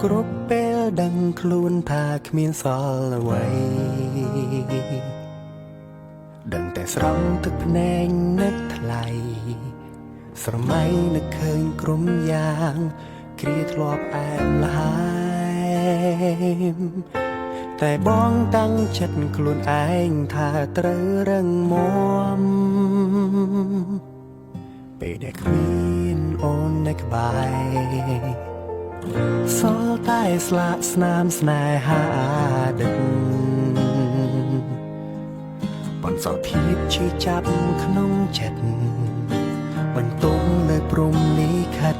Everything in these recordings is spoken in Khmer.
គ្រប់ពេលដឹងខ្លួនថាគ្មានសល់អ្វីដឹងតែស្រង់ទឹកភ្នែកនឹកថ្លៃស្រមៃនឹកឃើញក្រុមយ៉ាងគ្រាធ្លាប់អែមល្ហែមតែបងតាំងចិត្តខ្លួនឯងថាត្រូវរឹងមាំពេលដែលគ្មានអូននៅក្បែរ សល់តែស្លាកស្នាមស្នេហាអតីតបន្សល់ភាពឈឺចាប់ក្នុងចិត្តបន្ទងនៅព្រំលិខិត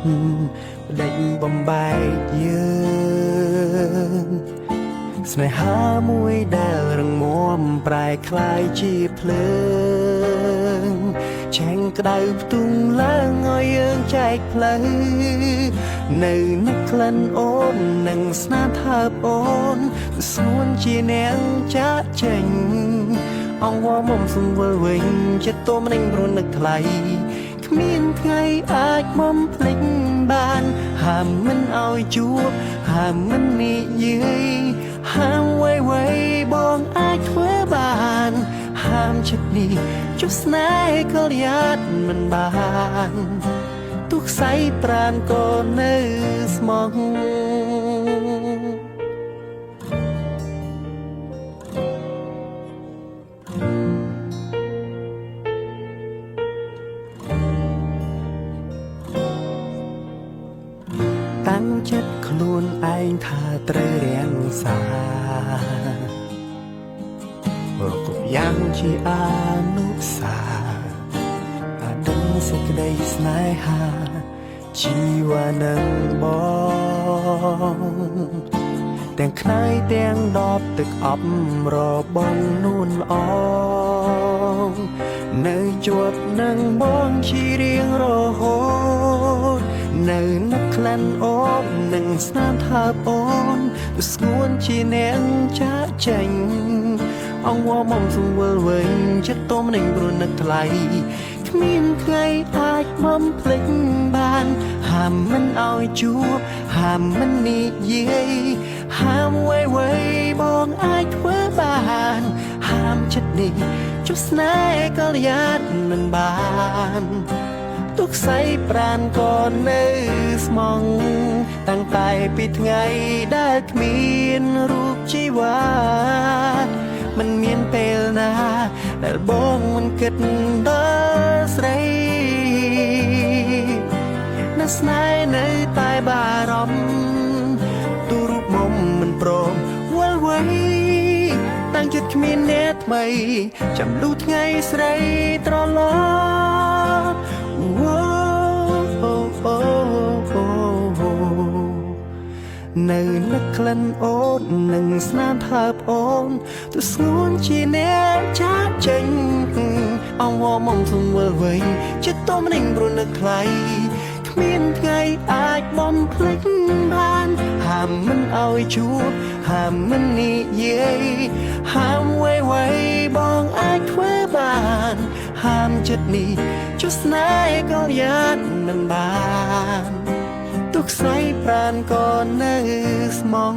ផ្ដេចបំបែកយើងស្នេហាមួយដែលរឹងមាំប្រែក្លាយជាភ្លើងឆេងក្តៅផ្ទុំឡើងឲ្យយើងចែកផ្លូវនៅនឹកក្លិនអូននិងស្នាថើបអូនស្ងួនជាអ្នកចាកចេញអង្វរមុំសំវិលវិញចិត្តទមនឹងព្រោះនឹកថ្លៃគ្មានថ្ងៃអាចបំភ្លេចបានហាមមិនឲ្យជួបហាមមិននិយាយហាមໄວៗបងអាចធ្វើបានហាមចិត្តនេះចុះស្នេហ៍ក៏យ៉ាត់មិនបានទុកខ្សែប្រានក៏នៅស្មងតាំងចិត្តខ្លួនឯងថាត្រូវរាំងសាររកគ្រប់យ៉ាងជាអនុសាអាដឹងសេចក្តីស្នេហាជីវ៉ានឹងបងទាំងខ្នើយទាំងដបទឹកអប់របងនួនល្អងនៅជាប់នឹងបងជារៀងរហូតនៅនឹកក្លិនអូននិងស្នាមថើបអូនស្ងួនជាអ្នកចាកចេញអង្វរមុំសង្វិលវិញចិត្តទមនឹងព្រោះនឹកថ្លៃគ្មានថ្ងៃអាចបំភ្លេចបានហាមមិនឲ្យជួបហាមមិននិយាយហាមໄវៗបងអាចធ្វើបានហាមចិត្តនេះចុះស្នេហ៍ក៏យ៉ាត់មិនបានទុកខ្សែប្រានក៏នៅស្មងតាំងតែពីថ្ងៃដែលគ្មានរូបជីវ៉ាមិនមានពេលណាដែលបងមិនគិតដល់ស្រីណាស្នេហ៍នៅតែបារម្ភទូរូបមុំមិនព្រមវិលវៃតាំងចិត្តគ្មានអ្នកថ្មីចាំលុះថ្ងៃស្រីត្រឡប់អូអូអូនៅនឹកក្លិនអូននិងស្នាមថើបអូនទោះស្ងួនជាអ្នកចាកចេញអង្វរមុំសង្វិលវិញចិត្តទមនឹងព្រោះនឹកថ្លៃគ្មានថ្ងៃអាចបំភ្លេចបានហាមមិនឲ្យជួបហាមមិននិយាយហាមໄវៗបងអាចធ្វើបានហាមចិត្តនេះចុះស្នេហ៍ក៏យ៉ាត់មិនបានទុកខ្សែប្រានក៏នៅស្មង